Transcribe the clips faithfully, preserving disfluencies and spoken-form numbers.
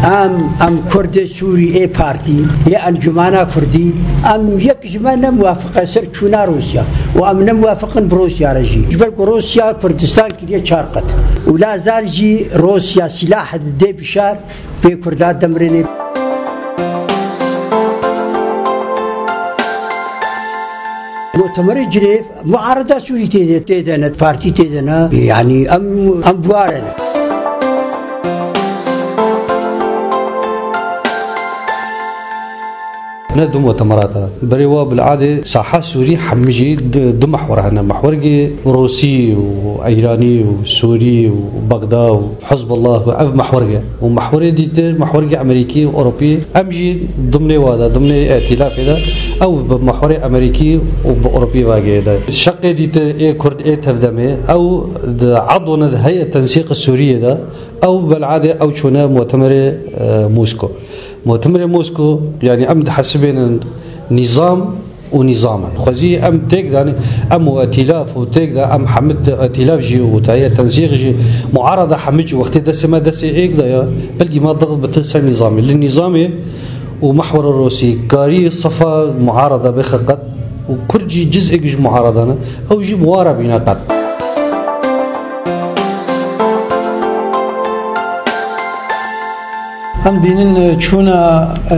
Em, em Kurdê Sûrî ê partî, ê Encûmena Kurdî, em yek ji me ne muwafiq e ser çûna Rûsya û em ne muwafiq in bi Rûsya re jî. Ji ber ku Rûsya Kurdistan kiriye çar qet û la zal jî Rûsya sîlah didê bişar, pê Kurda demrênê. Mutemerê Cinêv, muarada Sûrî tê de, tê de ne, partî tê de ne. Yanî em, em bi wa re ne. Ne du mutemerata. Berê wa bil'adê saha Sûrî hemî jî du, du mehwer hene. Mehwergê Rûsî û Îranî û Sûrî û Bexda û Hizbullah û ev mehwerge. Û mehwerê dîtir, mehwergê Amerîkî û Ewropî. Em jî dimnê wa de, dimnê îtîlafê de. Ew bi mehwerê Amerîkî û bi Ewropî vagê de. Şeqê dîtir ê Kurd ê tevdemê. Ew di edone di heyet tensîq Sûriyê de. Ew bel'adê ew çûne mutemerê, e, Mosko. Mutemerê Mosko, yanî em dihesibênin nîzam û nîzam in. Xwezî em têk danî, em û îtîlaf û têk de em hemî îtîlaf jî û taye tensîq jî muarada hemî jî wextê destê me destê êk de ya, belkî me dixt bi til ser nîzamê. Li nîzamê û mehwera Rûsî karî sefa muarada bixe qet û Kurd jî ciz'êk ji muarada ne. Ew jî bi wa re bîne qet. Em bînin, e, çûna, e,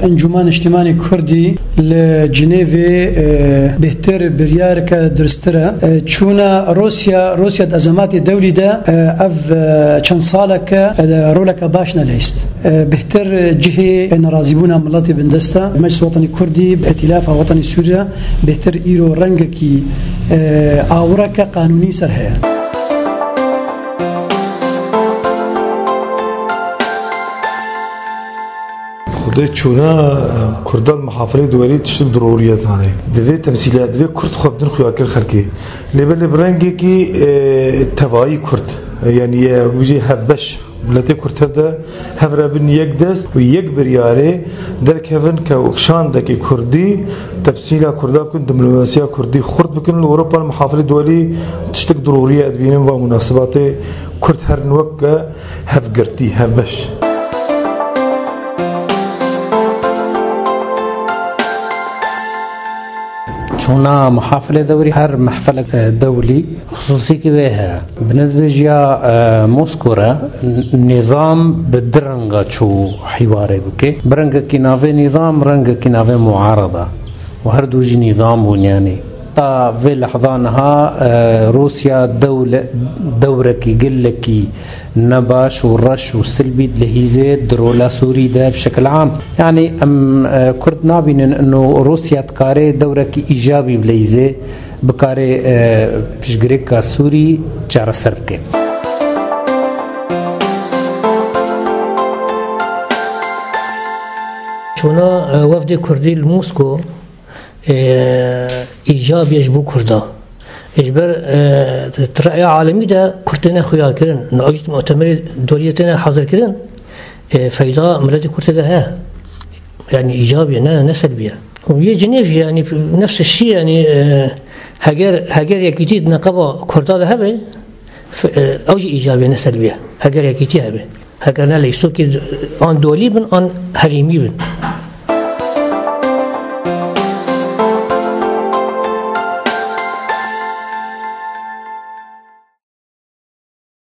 Encûmen Niştimanê Kurdî li Cinêvê, e, bêhtir biryareke durstir e. E, çûna Rûsya, Rûsya di ezematê dewlî de, e, ev, e, çend saleke, e, roleke baş neleyst. E, bêhtir cihê nerazîbûna miletê bindest e. Meclis Wetanî Kurdî bi Îtîlafa Wetanî Sûrî re bêhtir îro rengekî, e, awireke qanûnî ser heye. Xwedê çûna, e, Kurdan muhafirê duwerî tiştik diroriye zane. Divê temsîliya, divê Kurd xwe bidin xuyakirin xelkê. Lê belê bi rengekî, e, tevayî Kurd. E, yanî ye, bijî hevbeş. Miletê Kurd hev de hev re bin yek dest û yek biryarê derkevin ke şandekê Kurdî, temsîla Kurda bikin, diplomasiya Kurdî xurt bikin li Ewropa, li mihafilê duwelî tiştek dirorî ye. Ez dibînim va munasebatê Kurd herin wek ke hevgirtî, hevbeş. Çûna mihafilê dewrî her mehfelek, e, dewlî xisûsîkî wê heye. Bi nisbê jiya, e, Mosko re n-, nîzam bi du renga çû hîwarê bike. Bi rengekî navê nîzam, rengekî navê muarada. Û her du jî nîzam bûn yanî. Ta vê lehza niha, e, Rûsya dewle-, dewrekî gelekî nebaş û reş û silbî di lihîzê di rola Sûrî de bi şekil am. Yanî em, e, Kurd nabînin ino Rûsya dikarê dewrekî îjabî bileyzê, bikarê, e, piştgirêka Sûrî çareser bike. Çûna, e, wefdê Kurdî li Mosko, e, îcabî ye ji bo Kurda. Ji ber, e, di raya alemî de Kurd têne xuya kirin, navîst mutemerê doliyê têne hazir kirin, e, feyda miletê Kurd tê de heye. Yani îcabî ye, ne, ne selbî ye. Û yê Cinêv jî, yani, nefs şî, yani, e, heger, heger yekîtî di neqeba Kurda de hebe, f-, e, ew jî îcabî ye, ne selbî ye. Heger yekîtî hebe. Heger ne leyîstokê an dolî bin, an herêmî bin.